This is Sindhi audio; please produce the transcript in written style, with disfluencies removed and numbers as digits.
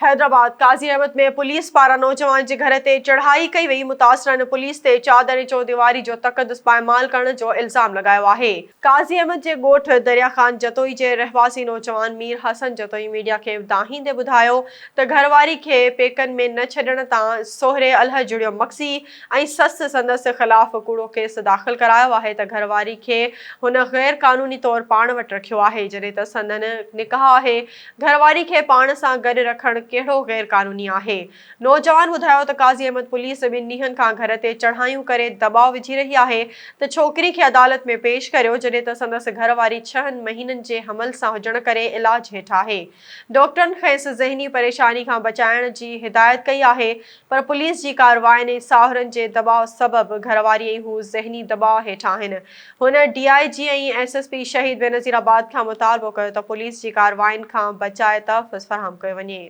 حيدرآباد، قاضي احمد ۾ پوليس پاران نوجوان جي گهر تي چڙهائي ڪئي وئي، متاثرن پوليس تي چادر ۽ چوديواري جو تقدس پائمال ڪرڻ جو الزام لڳايو آهي. قاضي احمد جي ڳوٺ دريا خان جتوئي جي رهواسي نوجوان مير حسن جتوئي ميڊيا کي دانهيندي ٻڌايو ته گهرواري کي پيڪن ۾ نه ڇڏڻ تان سهري الهه جڙيو مگسي ۽ سس سندس خلاف ڪوڙو ڪيس داخل ڪرايو آهي ته گهرواري کي هن غير قانوني طور پاڻ وٽ رکيو آهي جڏهن ته سندن نڪاح آهي گهرواري کي پاڻ سان گڏ رکڻ ڪهڙو غير قانوني آهي؟ نوجوان ٻڌايو ته قاضي احمد پوليس ٻن ڏينهن کان گهر تي چڙهايون ڪري دٻاء وجهي رهي آهي ته ڇوڪري کي عدالت ۾ پيش ڪريو جڏهن ته سندس گهرواري ڇهن مهينن جي حمل سان هجڻ ڪري علاج هيٺ آهي ڊاڪٽرن کيس ذهني پريشاني کان بچائڻ جي هدايت ڪئي آهي پر پوليس جي ڪاررواين ۽ ساهرن جي دٻاء سبب گهرواري ۽ هو ذهني دٻاء هيٺ آهن. هن D I G ۽ S S P Shaheed Benazirabad کان مطالبو ڪيو ته پوليس جي ڪاررواين کان بچائي تحفظ فراهم ڪيو وڃي.